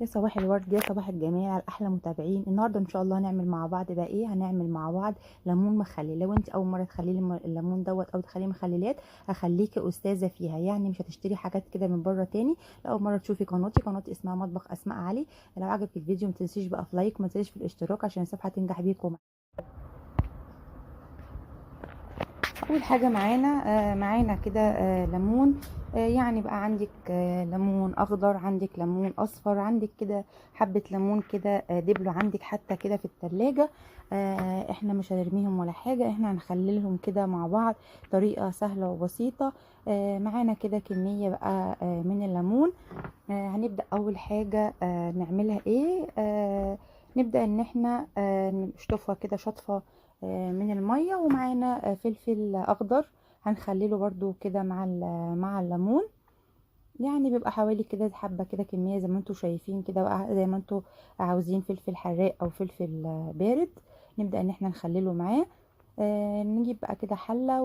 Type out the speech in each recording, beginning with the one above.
يا صباح الورد، يا صباح الجمال على احلى متابعين. النهارده ان شاء الله هنعمل مع بعض بقى ايه؟ هنعمل مع بعض ليمون مخلل. لو انت اول مرة تخلي الليمون دوت او تخليه مخللات، هخليكي استاذه فيها، يعني مش هتشتري حاجات كده من بره تاني. لو اول مرة تشوفي قناتي، قناتي اسمها مطبخ اسماء علي. لو عجبك الفيديو ما تنسيش بقى في لايك، وما تنسيش في الاشتراك عشان الصفحة تنجح بيكم. اول حاجة معانا معانا كده ليمون، يعني بقى عندك ليمون اخضر، عندك ليمون اصفر، عندك كده حبه ليمون كده دبلوا عندك حتى كده في التلاجة. احنا مش هنرميهم ولا حاجة، احنا هنخللهم كده مع بعض طريقه سهلة وبسيطة. معانا كده كمية بقى من الليمون. هنبدا اول حاجة نعملها ايه؟ نبدا ان احنا نشطفها كده شطفه من المية، ومعانا فلفل اخضر هنخلله برده كده مع الليمون. يعني بيبقى حوالي كده حبه كده كمية زي ما انتوا شايفين كده بقى، زي ما انتوا عاوزين فلفل حراق او فلفل بارد، نبدا ان احنا نخلله معاه. نجيب بقى كده حله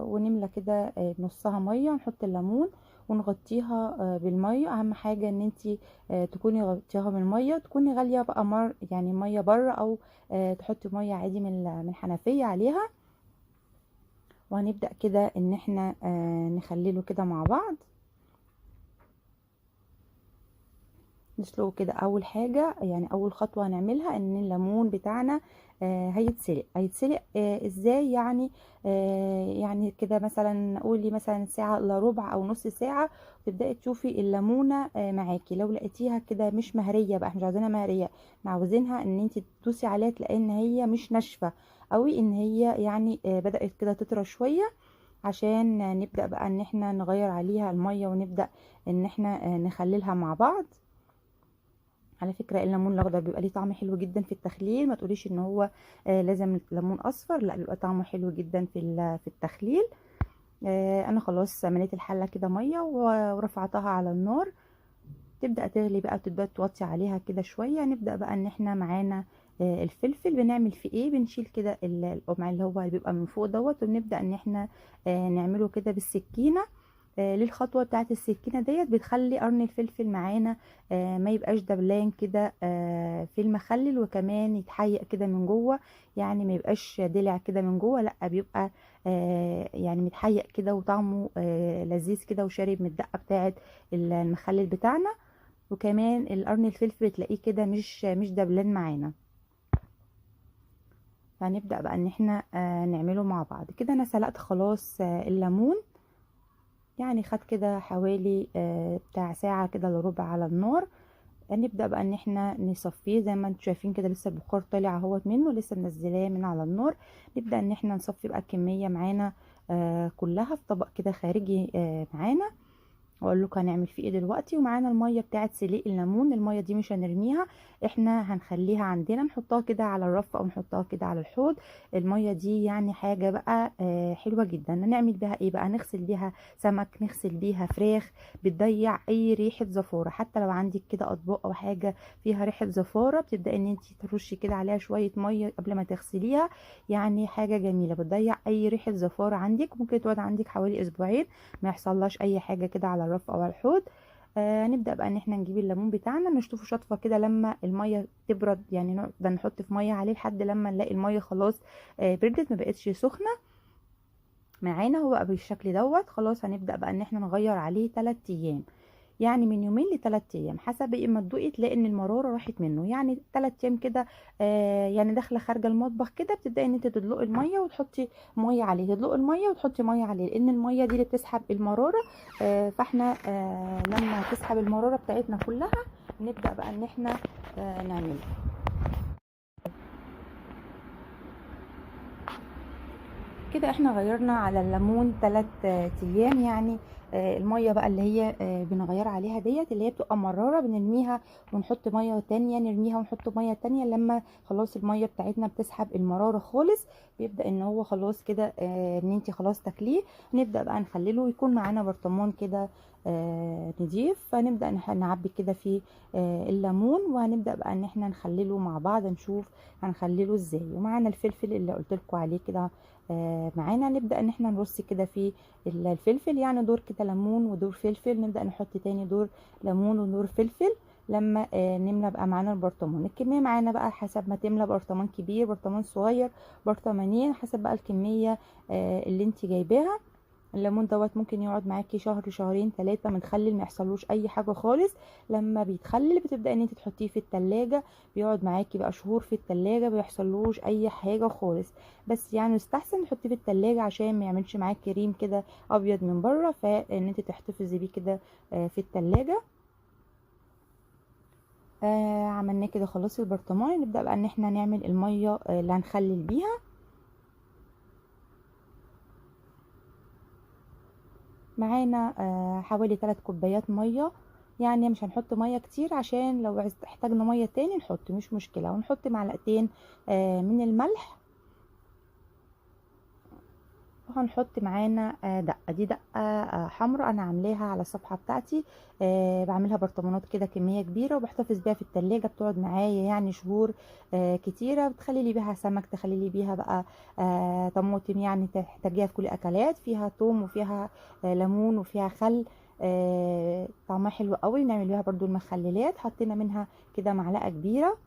ونملى كده نصها مية، ونحط الليمون ونغطيها بالمية. اهم حاجة ان انتي تكوني غطيها بالمية، تكوني غالية بقى مر يعني مية بره، او تحطي مية عادي من الحنفية عليها. وهنبدا كده ان احنا نخلله كده مع بعض، نسلقه كده. اول حاجة يعني اول خطوة هنعملها ان الليمون بتاعنا هيتسلق. هيتسلق ازاي؟ يعني كده مثلا قولي مثلا ساعة الا ربع او نص ساعة، وتبداي تشوفي الليمونه معاكي. لو لقيتيها كده مش مهريه بقى، احنا مش عاوزينها مهريه، احنا عاوزينها ان انت تدوسي عليها تلاقي ان هي مش ناشفة قوي، ان هي بدات كده تطرى شوية، عشان نبدا بقى ان احنا نغير عليها المية ونبدا ان احنا نخللها مع بعض. على فكرة الليمون الاخضر بيبقى ليه طعم حلو جدا في التخليل، ما تقوليش ان هو لازم ليمون اصفر، لا بيبقى طعمه حلو جدا في التخليل. انا خلاص مليت الحلة كده مية ورفعتها على النار، تبدا تغلي بقى، وتبدا توطي عليها كده شوية. نبدا بقى ان احنا معانا الفلفل. بنعمل فيه ايه؟ بنشيل كده القمع اللي هو اللي بيبقى من فوق دوت، وبنبدا ان احنا نعمله كده بالسكينة. للخطوة بتاعت السكينة ديت بتخلي قرن الفلفل معانا ما يبقاش دبلان كده في المخلل، وكمان يتحيق كده من جوه، يعني ما يبقاش دلع كده من جوه، لا بيبقى يعني متحيق كده وطعمه لذيذ كده وشارب من الدقة بتاعت المخلل بتاعنا. وكمان القرن الفلفل بتلاقيه كده مش دبلان معانا. فهنبدا بقى ان احنا نعمله مع بعض كده. انا سلقت خلاص الليمون، يعني خد كده حوالي بتاع ساعة كده لربع على النار. هنبدأ بقى ان احنا نصفيه زي ما انتم شايفين كده، لسه البخار طالع اهوت منه، لسه منزلاه من على النار. نبدأ ان احنا نصفي بقى الكمية معانا كلها في طبق كده خارجي معانا، واقول لكم هنعمل فيه ايه دلوقتي. ومعانا المية بتاعه سليق الليمون، المية دي مش هنرميها، احنا هنخليها عندنا، نحطها كده على الرف او نحطها كده على الحوض. المية دي يعني حاجة بقى حلوة جدا. نعمل بيها ايه بقى؟ نغسل بيها سمك، نغسل بيها فراخ، بتضيع اي ريحه زفاره. حتى لو عندك كده اطباق او حاجة فيها ريحه زفاره، بتبداي ان انت ترشي كده عليها شوية مية قبل ما تغسليها، يعني حاجة جميلة بتضيع اي ريحه زفاره عندك. ممكن تقعد عندك حوالي اسبوعين ما يحصلهاش اي حاجة كده على الرف او على الحوض. نبدا بقى ان احنا نجيب الليمون بتاعنا، نشطفه شطفه كده لما المية تبرد، يعني نقدر نحط في مية عليه لحد لما نلاقي المية خلاص بردت، ما بقتش سخنة معانا، هو بقى بالشكل دوت. خلاص هنبدا بقى ان احنا نغير عليه 3 ايام، يعني من يومين لتلات ايام حسب ايه ما تدوقي تلاقي ان المرارة راحت منه. يعني 3 ايام كده، يعني داخله خارجه المطبخ كده، بتبداي ان انت تدلقي المية وتحطي مية عليه، تدلقي المية وتحطي مية عليه، لان المية دي اللي بتسحب المرارة. فاحنا لما تسحب المرارة بتاعتنا كلها نبدا بقى ان احنا نعمله كده. احنا غيرنا على الليمون 3 ايام، يعني المية بقى اللي هي بنغير عليها ديت اللي هي بتبقى مرارة، بنرميها ونحط مية تانية، نرميها ونحط مية تانية. لما خلاص المية بتاعتنا بتسحب المرارة خالص، بيبدا ان هو خلاص كده ان انتي خلاص تاكليه. نبدا بقى نخلله، يكون معانا برطمان كده نضيف، فنبدا نعبي كده فيه الليمون، وهنبدا بقى ان احنا نخلله مع بعض، نشوف هنخلله ازاي. ومعانا الفلفل اللي قلت لكم عليه كده معانا، نبدا ان احنا نرص كده في الفلفل، يعني دور كده ليمون ودور فلفل، نبدا نحط تاني دور ليمون ودور فلفل. لما نملى بقى معانا البرطمان. الكمية معانا بقى حسب ما تملى، برطمان كبير، برطمان صغير، برطمانين، حسب بقى الكمية اللي انت جايباها. الليمون دوت ممكن يقعد معاكي شهر، شهرين، 3 متخلل، ما يحصلوش اي حاجة خالص. لما بيتخلل بتبداي ان انت تحطيه في التلاجة، بيقعد معاكي بقى شهور في التلاجة، ما بيحصلوش اي حاجة خالص. بس يعني يستحسن تحطيه في التلاجة عشان ما يعملش معاكي ريم كده ابيض من بره، فان انت تحتفظي بيه كده في التلاجة. عملناه كده خلاص البرطمان. نبدا بقى ان احنا نعمل المية اللي هنخلل بيها. معانا حوالي 3 كوبايات مية، يعني مش هنحط مية كتير عشان لو احتاجنا مية تاني نحط، مش مشكلة. ونحط معلقتين من الملح، وهنحط معانا دقه. دي دقه حمراء انا عاملاها على الصفحة بتاعتي، بعملها برطمانات كده كمية كبيرة وبحتفظ بيها في التلاجة، بتقعد معايا يعني شهور كتيرة. بتخلي لي بيها سمك، تخلي لي بيها بقى طماطم، يعني تحتاجيها في كل الاكلات. فيها توم وفيها ليمون وفيها خل، طعمها حلو قوي. نعمل بيها برضو المخللات. حطينا منها كده معلقه كبيرة.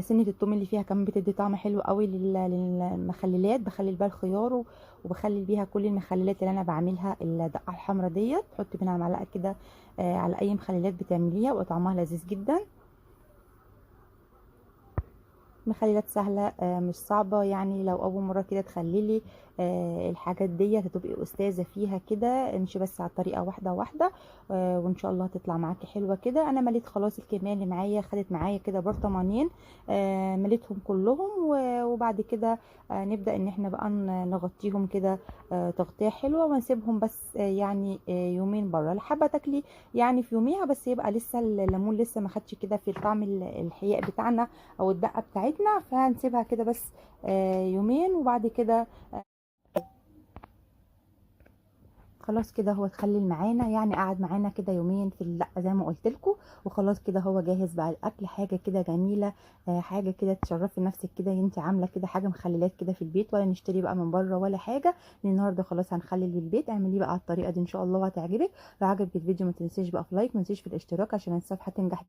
سنة التوم اللي فيها كمان بتدي طعم حلو قوي للمخللات. بخلل بيها الخيار وبخلل بيها كل المخللات اللي انا بعملها. الدقة الحمراء ديت تحطي منها معلقه كده على اي مخللات بتعمليها، وطعمها لذيذ جدا. مخللات سهلة مش صعبة، يعني لو اول مرة كده تخللي الحاجات دي هتبقي استاذه فيها كده. امشي بس على الطريقة واحدة واحدة، وان شاء الله هتطلع معاكي حلوة كده. انا مليت خلاص الكمية اللي معايا، خدت معايا كده برطمانين، مليتهم كلهم. وبعد كده نبدا ان احنا بقى نغطيهم كده تغطيه حلوة، ونسيبهم بس يعني يومين بره. لو حابة تاكلي يعني في يوميها، بس يبقى لسه الليمون لسه ما خدش كده في الطعم الحياء بتاعنا او الدقة بتاعتنا، فهنسيبها كده بس يومين. وبعد كده خلاص كده هو اتخلل معانا، يعني قعد معانا كده يومين في الدقة زي ما قلت لكم، وخلاص كده هو جاهز بقى الاكل. حاجة كده جميلة، حاجة كده تشرفي نفسك كده، انت عامله كده حاجة مخللات كده في البيت، ولا نشتري بقى من بره ولا حاجة. النهارده خلاص هنخلل البيت. اعمليه بقى على الطريقة دي ان شاء الله وهتعجبك. لو عجبك الفيديو ما تنسيش بقى في لايك، ما تنسيش في الاشتراك عشان الصفحة تنجح.